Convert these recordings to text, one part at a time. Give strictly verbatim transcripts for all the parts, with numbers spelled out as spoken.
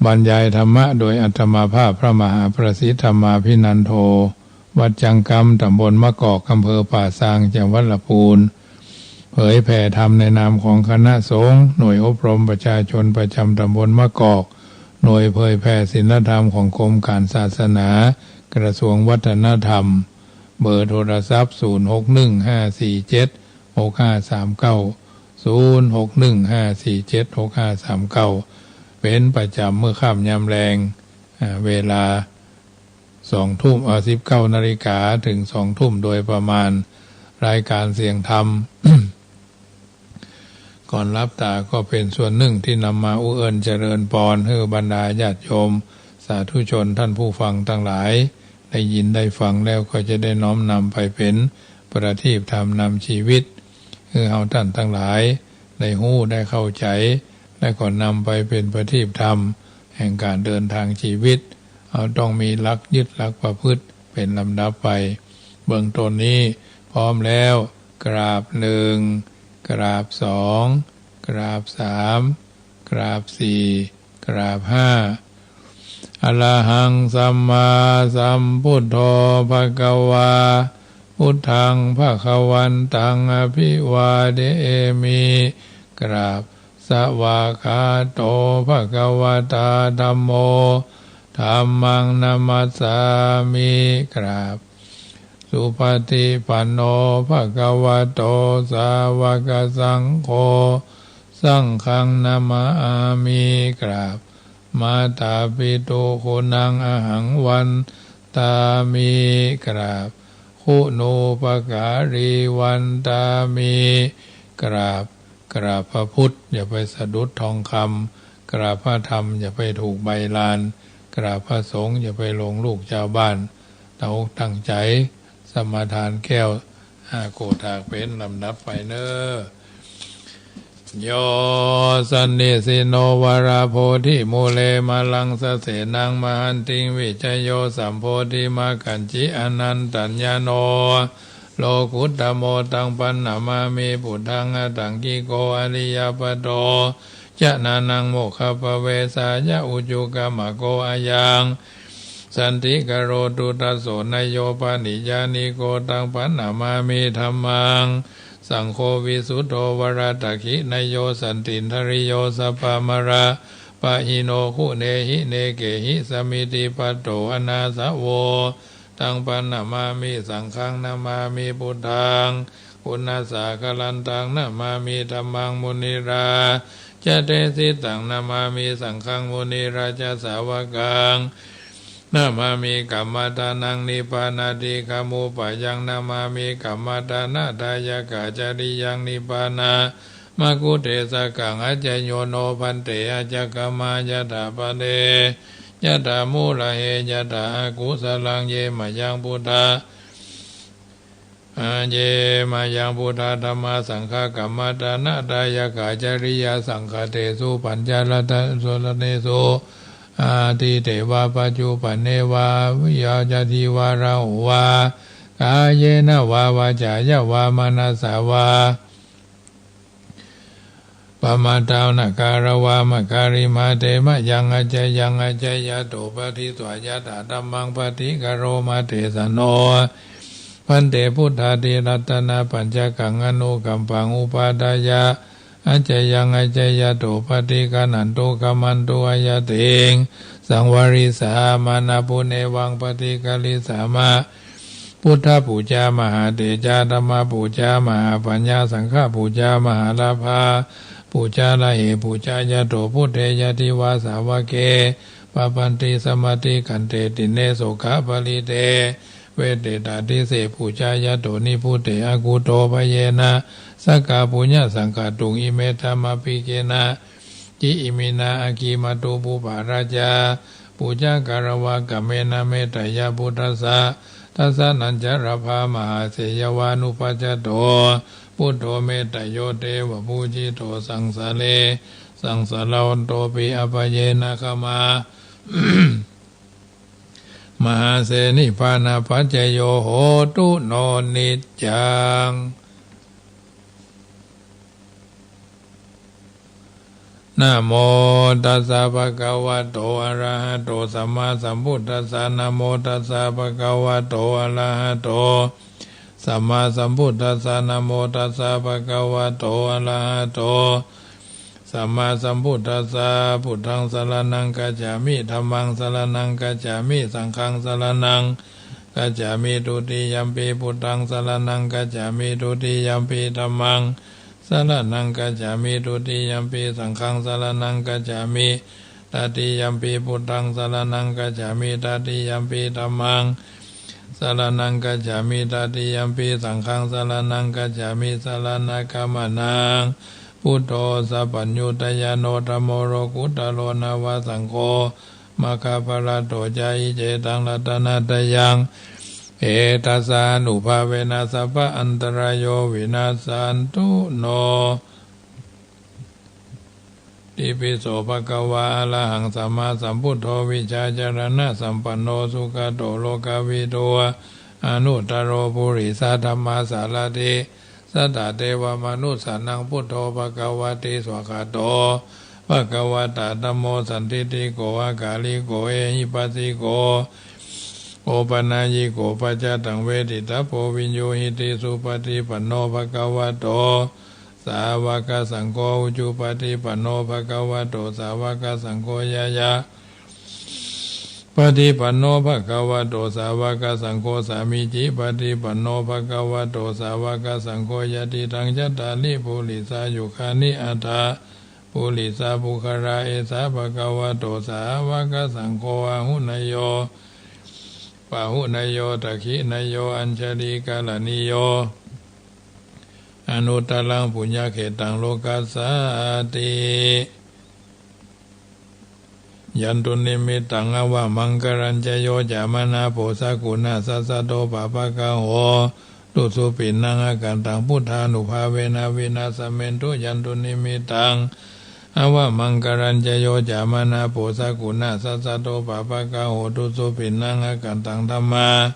บรรยายธรรมะโดยอาตมาภาพพระมหาประสิทธิ์ธรรมาภินันโท วัดจังกำ ตำบลมะกอก อำเภอป่าซาง จังหวัดลำพูน เผยแผ่ธรรมในนามของคณะสงฆ์ หน่วยอบรมประชาชนประจำตำบลมะกอก หน่วยเผยแผ่ศีลธรรมของกรมการศาสนา กระทรวงวัฒนธรรม เบอร์โทรศัพท์ ศูนย์ หก หนึ่ง ห้า สี่ เจ็ด หก ห้า สาม เก้า ศูนย์ หก หนึ่ง ห้า สี่ เจ็ด หก ห้า สาม เก้า เป็นประจำเมื่อค่ำยามแลง อ่า เวลา สองทุ่ม เอ่อ สิบเก้านาฬิกาถึงสองทุ่มโดยประมาณ รายการเสียงธรรม ก่อนหลับตาก็เป็นส่วนหนึ่งที่นำมาอุเอิญเจริญปอน ให้บรรดาญาติโยม สาธุชนท่านผู้ฟังทั้งหลาย ได้ยินได้ฟังแล้วก็จะได้น้อมนำไปเป็นประทีปธรรมนำชีวิต ให้เฮาท่านทั้งหลาย ได้ฮู้ได้เข้าใจ และก็นำไปเป็นประทีปธรรม แห่งการเดินทางชีวิต เฮาต้องมีหลักยึดหลักประพฤติเป็นลำดับไป เบื้องต้นนี้พร้อมแล้ว กราบหนึ่ง กราบสอง กราบสาม กราบสี่ กราบห้า Arahaṃ sammāsambuddho bhagavā, buddhaṃ bhagavantaṃ abhivādemi. กราบ Svākkhāto bhagavatā dhammo, dhammaṃ namassāmi. กราบ Supaṭipanno bhagavato sāvakasaṅgho, saṅghaṃ namāmi. กราบ Mātāpituguṇaṃ ahaṃ vandāmi. กราบ Guṇūpakārī vandāmi. กราบ กราบพระพุทธ อย่าไปสะดุดทองคำ กราบพระธรรม อย่าไปถูกใบลาน กราบพระสงฆ์ อย่าไปหลงลูกชาวบ้าน ตั้งอกตั้งใจ สมาทานแก้ว ห้าโกฏฐากเป็นลำดับไปเน้อ Yo sannisinno varabodhimūle, māraṃ sasenaṃ mahantiṃ, vijayo sambodhimakkhañci, anantañāṇo lokuttamo. Taṃ paṇamāmi buddhaṃ, aṭṭhaṅgiko ariyapatho, janānaṃ mokkhappavesāya, ujū ca maggo ayaṃ, santikaro duṭṭhaso, nāyo paṇiyāniko. Taṃ paṇamāmi dhammaṃ, saṅgho visuddho varadakkhiṇeyyo, santindriyo sabbamalappahīno, guṇehi nekehi samitipato anāsavo. Taṃ paṇamāmi saṅghaṃ, namāmi buddhaṃ guṇasāgarantaṃ, namāmi dhammaṃ munirājadesitaṃ, namāmi saṅghaṃ munirājasāvakaṃ, namāmi kammadānaṃ nibbānādigamupayaṃ, namāmi kammadānadāyakacariyaṃ nibbānamaggudesakaṃ. Accayo no bhante, accakamā yathā pāde yathā mūlahe yathā akusalaṃ. Ye mayaṃ buddha, ye mayaṃ buddha dhammā saṅghā kammadānadāyakā cariyā saṅghatesu pañcasāranesu atīte vā paccuppane vā bhūyā ca dhīvāraho vā kāyena vā vācāya vā manasā vā pamādaṃ na kāravā makārimā. Te mayaṃ accayaṃ accayato padisvā yathā dhammaṃ paṭikkaroma. Tesano bhante buddhāti ratanapañcakaṃ anukampaṃ upādāya accayaṃ accayato paṭiggaṇhatu khamatu āyatiṃ saṃvarissāma. Nāpunevaṃ paṭikkarissāma. Buddhapūjā mahātejā, dhammapūjā mahāpaññā, saṅghapūjā mahālābhā, pūjā lahe pūjāyato buddhe yadi vā sāvake pabbanti samatthi khandhe. Tiṇṇe sokaparideve tatadise pūjāyato nibbude akutobhayena sakkappuññasaṅkhātuṃ. Ime dhammapikena ci iminā aggi matū pubbā rājā pūjā katvā kāmena metteyya buddhassa dasanañca labhā. Mahāseyavānubhājato buddho metteyyo devapūjito saṃsare saṃsaraṇatopi appamāye nāgamā mahāse nibbānapaccayo hotu no niccaṃ. Namo tassa bhagavato arahato sammāsambuddhassa. Namo tassa bhagavato arahato sammāsambuddhassa. Namo tassa bhagavato arahato sammāsambuddhassa. Buddhaṃ saraṇaṃ gacchāmi. Dhammaṃ saraṇaṃ gacchāmi. Saṅghaṃ saraṇaṃ gacchāmi. Dutiyampi buddhaṃ saraṇaṃ gacchāmi. Dutiyampi dhammaṃ saraṇaṃ gacchāmi. Dutiyampi saṅghaṃ saraṇaṃ gacchāmi. Tatiyampi buddhaṃ saraṇaṃ gacchāmi. Tatiyampi dhammaṃ saraṇaṃ gacchāmi. Tatiyampi saṅghaṃ saraṇaṃ gacchāmi. Saraṇagamanaṃ. Buddho sabbaññutañāṇo dhammo lokuttaro nava saṅgho maggaphaladdo ca. Iccetaṃ ratanattayaṃ. Etasānubhāvena sabba antarāyo vinassantu no. Itipi so bhagavā arahaṃ sammāsambuddho vijjācaraṇasampanno sugato lokavidū anuttaro purisadammasārathi satthā devamanussānaṃ buddho bhagavāti. Svākkhāto bhagavatā dhammo sandiṭṭhiko akāliko ehipassiko opanayiko paccattaṃ veditabbo viññūhīti. Supaṭipanno bhagavato sāvakasaṅgho, ujupaṭipanno bhagavato sāvakasaṅgho, ñāyapaṭipanno bhagavato sāvakasaṅgho, sāmīcipaṭipanno bhagavato sāvakasaṅgho, yadidaṃ cattāri purisayugāni aṭṭha purisapuggalā, esa bhagavato sāvakasaṅgho, āhuneyyo pāhuneyyo dakkhiṇeyyo añjalikaraṇīyo anuttaraṃ puññakkhettaṃ lokassāti. Yandunnimittaṃ avamaṅgalañca yo cāmanāpo sakuṇassa saddo pāpaggaho dussupinaṃ akantaṃ buddhānubhāvena vināsamentu. Yandunnimittaṃ avamaṅgalañca yo cāmanāpo sakuṇassa saddo pāpaggaho dussupinaṃ akantaṃ dhammā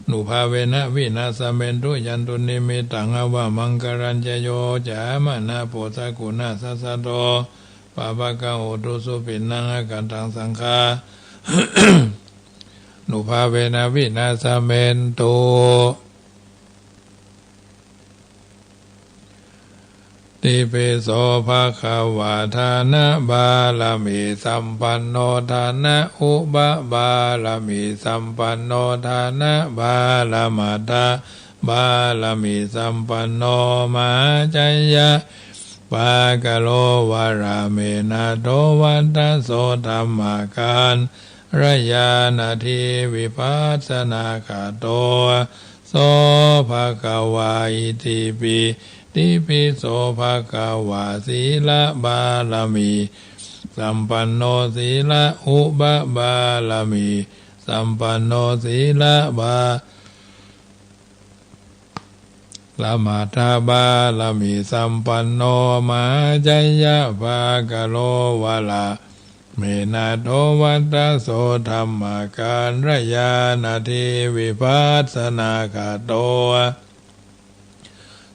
nubhāvena vināsamentu. Yandunnimittaṃ avamaṅgalañca yo cāmanāpo sakuṇassa saddo pāpaggaho dussupinaṃ akantaṃ saṅghānubhāvena vināsamentu. Itipi so bhagavā dānapāramī sampanno dānaupapāramī sampanno dānaparamatthapāramī sampanno mahācayyappākaro varame nātho vattaso dhammakārayānadhi vipassanāgato so bhagavā. Itipi, itipi so bhagavā sīlapāramī sampanno sīlaupapāramī sampanno sīlapāramī paramatthapāramī sampanno mahācayyappākaro varame nātho vattaso dhammakārayānadhi vipassanāgato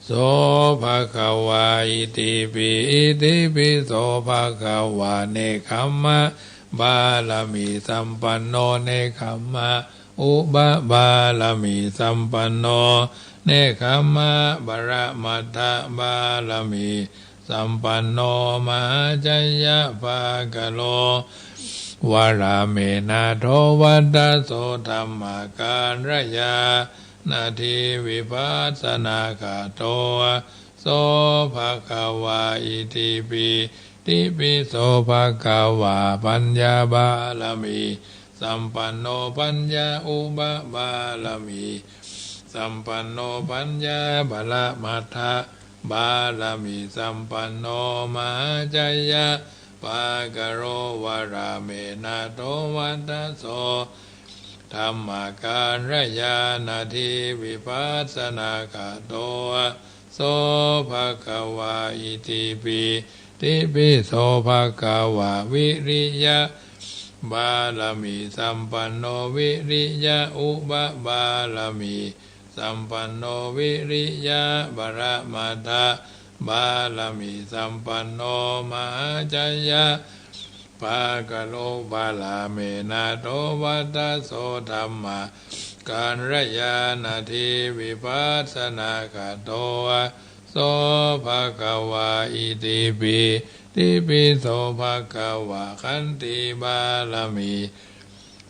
so bhagavā. Itipi, itipi so bhagavā nekkhammapāramī sampanno nekkhamma upapāramī sampanno nekkhamma paramatthapāramī sampanno mahācayyappākaro varame nātho vattaso dhammakārayānadhi vipassanāgato so bhagavā. Itipi, itipi so bhagavā paññāpāramī sampanno paññāupapāramī sampanno paññāparamatthapāramī sampanno mahācayyappākaro varame nātho vattaso dhammakārayānadhi vipassanāgato so bhagavā. Itipi, itipi so bhagavā viriya pāramī sampanno viriya upapāramī sampanno viriya paramatthapā bārami sampanno mahājaya pākāro varāme nātho vata so dhammakārayānati vipassanāgato so bhagavā itipi tipi so bhagavā khanti bārami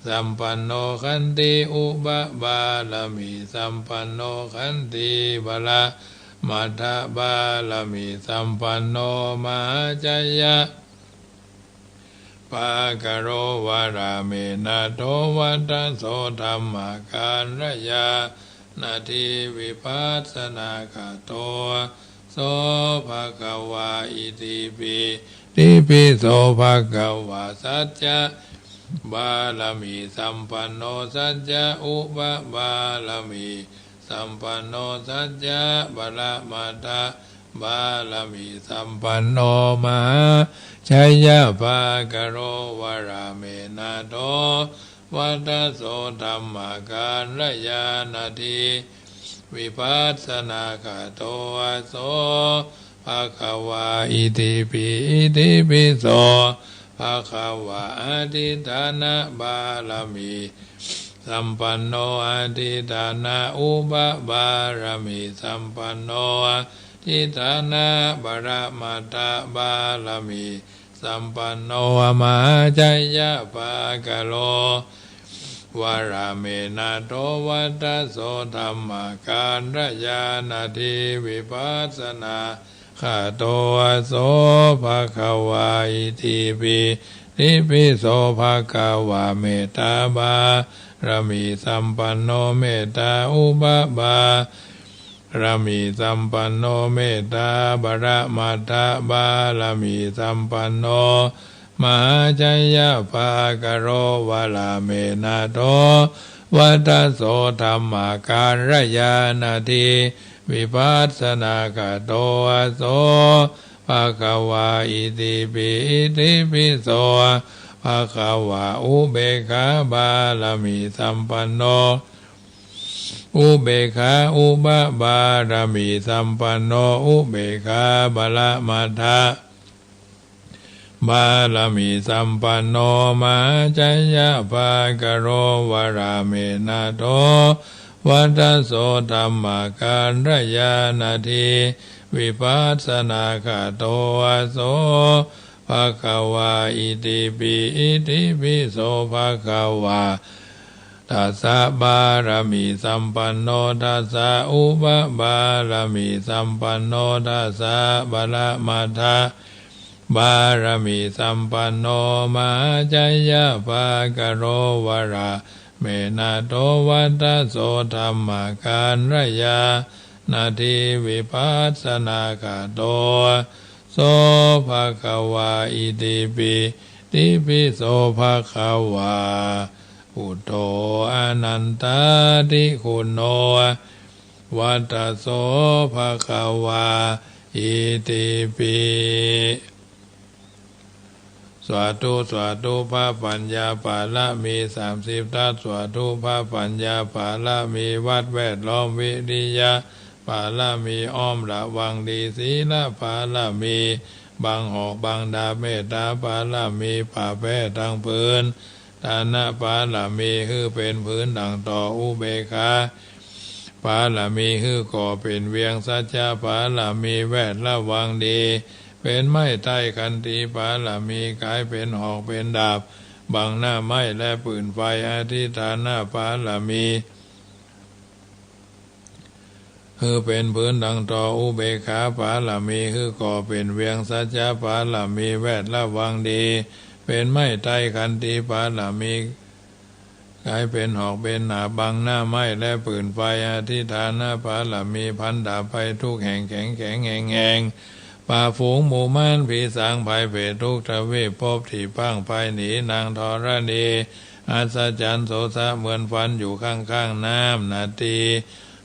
sampanno khanti upabārami sampanno khanti paramatha bārami sampanno mahājaya pākāro varāme nātho vata so dhammakārayānati vipassanāgato so bhagavā itipi tipi so bhagavā sacca bārami sampanno sacca upabārami sampanno sacca paramatha bārami sampanno mahājaya pākāro varāme nātho vata so dhammakārayānati vipassanāgato so bhagavā itipi itipi so bhagavā adhiṭṭhāna bārami sampanno adhiṭṭhāna upabārami sampanno adhiṭṭhāna paramatha bārami sampanno mahājaya pākāro varāme nātho vata so dhammakārayānati vipassanā gato so bhagavā itipi tipi so bhagavā mettābārami sampanno mettāupabārami sampanno mettāparamatha bārami sampanno mahājaya pākāro varāme nātho vata so dhammakārayānati vipassanāgato so bhagavā itipi itipi so bhagavā upekkhā bārami sampanno upekkhā upabārami sampanno upekkhā paramatha bārami sampanno mahājaya pākāro varāme nātho vata so dhammakārayānati vipassanāgato so bhagavā itipi itipi so bhagavā dasa bārami sampanno dasa upabārami sampanno dasa paramatha bārami sampanno mahājaya pākāro varāme nātho vata so dhammakārayānati vipassanāgato so bhagavā itipi tipi so bhagavā buddho anantādi guṇo vata so bhagavā itipi สาธุ สาธุ พระปัญญาบารมีสามสิบทัศ สาธุ พระปัญญาบารมีวัดแวดล้อมวิริยะบารมีอ้อมระวังดี ศีลบารมีบังหอกบังดาบ เมตตาบารมีปราบแพ้ทั้งปวง ทานบารมีหื้อเป็นพื้นดั่งต่ออุเบกขา บารมีหื้อก่อเป็นเวียง สัจจะบารมีแวดระวังดี เป็นไม้ใต้ขันติบารมีกลายเป็นหอกเป็นดาบ บังหน้าไม้และปืนไฟ อธิฐานบารมี หื้อเป็นพื้นดั่งต่ออุเบกขาบารมี หื้อก่อเป็นเวียง สัจจะบารมีแวดระวังดี เป็นไม้ใต้ขันติบารมี กลายเป็นหอกเป็นดาบบังหน้าไม้และปืนไฟ อธิฐานบารมีพันดาบไปทุกแห่ง แข็งแข็งแหงแหง ปราบฝูงหมู่มารผีสางภัยเปรตทุกทวีปภพที่พร่างพรายหนีนางธรณี อัศจรรย์โสสะเหมือนฟันอยู่ข้างๆน้ำนาที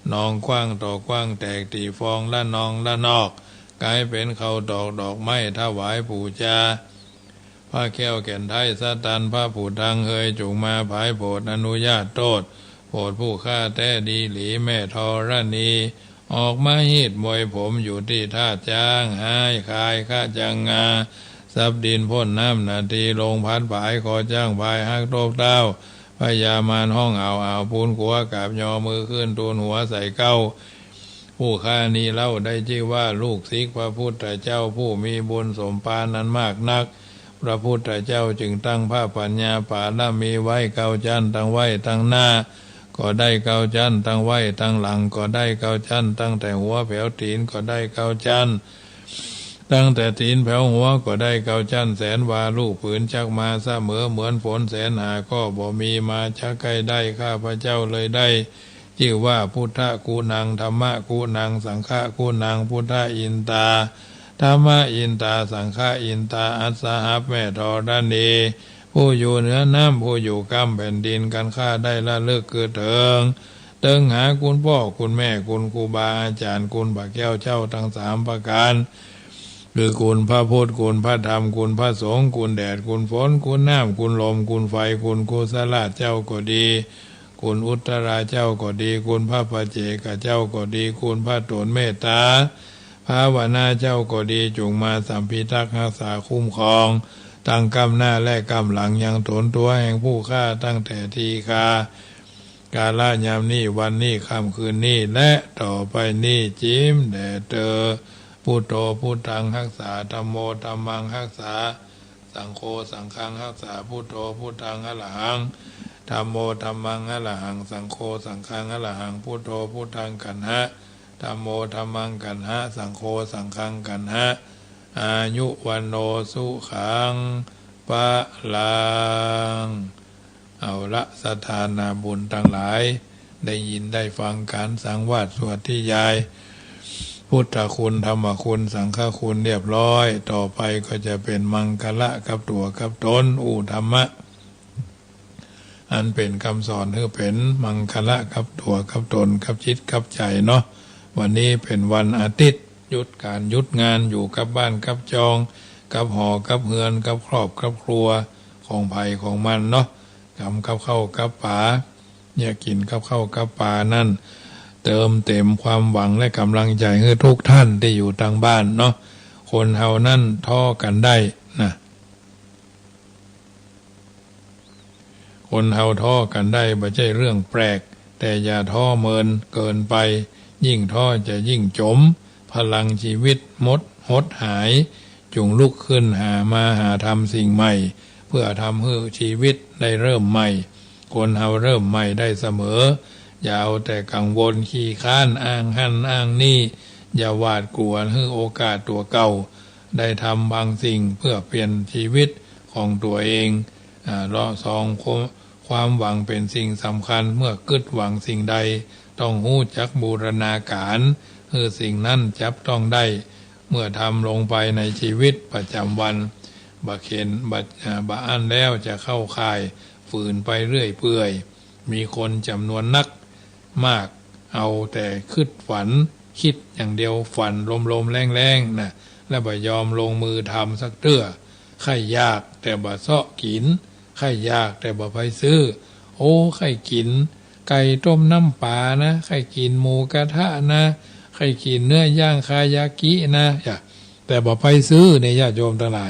หนองกว้างตอกกว้างแตก ตีฟองละนองละนอก กลายเป็นเขาตอกดอกไม้ถวายปูจา พระแก้วแก่นไท้สตัน พระผุดทางเฮยจุกมาผายโผดอนุญาตโทษ โผดผู้ฆ่าแท้ดีหลีแม่ธรณี ออกมาฮีดมวยผมอยู่ตี้ท่าจ๊าง ฮ้ายคายคะจังงา ซับดินพ่นน้ำนาที ลมพัดผายคอจ๊างพายฮักตกเต้า พญามารฮ้องอ้าวอ้าว ปูนขัวกราบยอมือขึ้น ทูลหัวใส่เกล้า ผู้ข้านี้เล่าได้ชื่อว่าลูกศิษย์พระพุทธเจ้า ผู้มีบุญสมปานนั้นมากนัก พระพุทธเจ้าจึงตั้งพระปัญญาปารมีไว้เก้าชั้น ตั้งไว้ตั้งหน้าก็ได้เก้าชั้น ตั้งไว้ตั้งหลังก็ได้เก้าชั้น ตั้งแต่หัวแผวตีนก็ได้เก้าชั้น ตั้งแต่ตีนแผวหัวก็ได้เก้าชั้น แสนวาลูกผืนจักมาเสมอเหมือนฝน แสนหาก็บ่มีมาจักใกล้ได้ ข้าพเจ้าเลยได้ ชื่อว่าพุทธกุณัง ธัมมกุณัง สังฆกุณัง พุทธอินตา ธัมมอินตา สังฆอินตา อัสสหัสแม่ธรณี ผู้อยู่เหนือน้ำ ผู้อยู่ก้ำแผ่นดิน กันข้าได้ระลึกคือเถิง เถิงหาคุณพ่อคุณแม่ คุณครูบาอาจารย์ คุณพระแก้วเจ้าทั้งสามประการ คือคุณพระพุทธ คุณพระธรรม คุณพระสงฆ์ คุณแดด คุณฝน คุณน้ำ คุณลม คุณไฟ คุณกุศลาเจ้าก็ดี คุณอุตตราเจ้าก็ดี คุณพระปัจเจกเจ้าก็ดี คุณพระตนเมตตาภาวนาเจ้าก็ดี จงมาสัมพิทักษ์รักษาคุ้มครอง ตั้งก้ำหน้าและก้ำหลังยังตนตัวแห่งผู้ข้า ตั้งแต่ทีฆา กาลยามนี้ วันนี้ ค่ำคืนนี้ และต่อไปนี้ จิมแด่เตอ พุทโธพุทธังฮักษา ธัมโมธัมมังฮักษา สังโฆสังฆังฮักษา พุทโธพุทธังอะระหัง ธัมโมธัมมังอะระหัง สังโฆสังฆังอะระหัง พุทโธพุทธังกัณหะ ธัมโมธัมมังกัณหะ สังโฆสังฆังกัณหะ อายุวัณโณสุขังพลัง เอาละ ศรัทธานาบุญทั้งหลาย ได้ยินได้ฟังการสังวาสสวดนิยาย พุทธคุณ ธรรมคุณ สังฆคุณเรียบร้อย ต่อไปก็จะเป็นมังคละกับตั๋วกับตน อู้ธรรมะ อันเป็นคำสอนหื้อเป็นมังคละกับตั๋วกับตน กับจิตกับใจเนาะ วันนี้เป็นวันอาทิตย์ หยุดการหยุดงาน อยู่กับบ้านกับจอง กับหอกับเฮือน กับครอบกับครัว ของไผของมันเนาะ กำกับข้าวกับป๋า เนี่ย กินกับข้าวกับป๋านั่น เติมเต็มความหวังและกำลังใจให้ทุกท่านที่อยู่ทางบ้านเนาะ คนเฮานั่นท้อกันได้นะ คนเฮาท้อกันได้บ่ใช่เรื่องแปลก แต่อย่าท้อเมินเกินไป ยิ่งท้อจะยิ่งจม พลังชีวิตหมดหดหาย จงลุกขึ้นหามาหาทำสิ่งใหม่ เพื่อทำให้ชีวิตได้เริ่มใหม่ คนเฮาเริ่มใหม่ได้เสมอ อย่าเอาแต่กังวลขี้ค้านอ้างหั่นอ้างนี่ อย่าหวาดกลัว ให้โอกาสตัวเก่า ได้ทำบางสิ่งเพื่อเปลี่ยนชีวิตของตัวเอง อ่า เลาะสอง ความหวังเป็นสิ่งสำคัญ เมื่อกึ๊ดหวังสิ่งใด ต้องฮู้จักบูรณาการ คือสิ่งนั้นจับต้องได้ เมื่อทำลงไปในชีวิตประจำวัน บ่เข็ญ บ่ อ่า บ่อั้นแล้วจะเข้าข่ายฝืนไปเรื่อยเปื่อย มีคนจำนวนนักมาก เอาแต่คิดฝัน คิดอย่างเดียว ฝันลมๆแรงๆนะ แล้วบ่ยอมลงมือทำสักเตื้อ ใค่อยากแต่บ่เซาะกิน ใค่อยากแต่บ่ไปซื้อ โอ้ ใค่กินไก่ต้มน้ำปลานะ ใค่กินหมูกระทะนะ ใค่กินเนื้อย่างคายากินะ อย่า แต่บ่ไปซื้อเนี่ย ญาติโยมทั้งหลาย